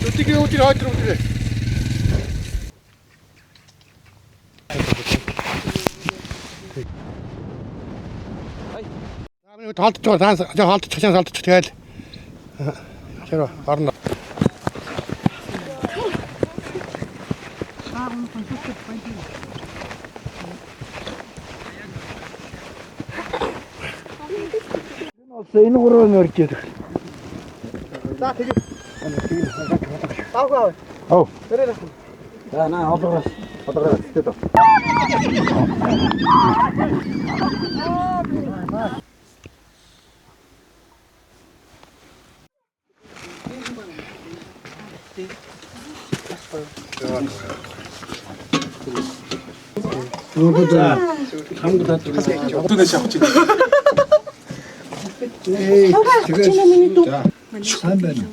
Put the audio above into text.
Өдөргийн өдөр хойд руу өдрөө. За миний тоолдож байгаа цаан хоолдож чашаа солдож тэгэл тэр орно. Энэ гурван орж ирэх. За тэгээд Давгаа. Ов. Тэр. За наа олгоос олгоос зүтээд. Хавгаа авчих чинь миний дүү. Сайн байна.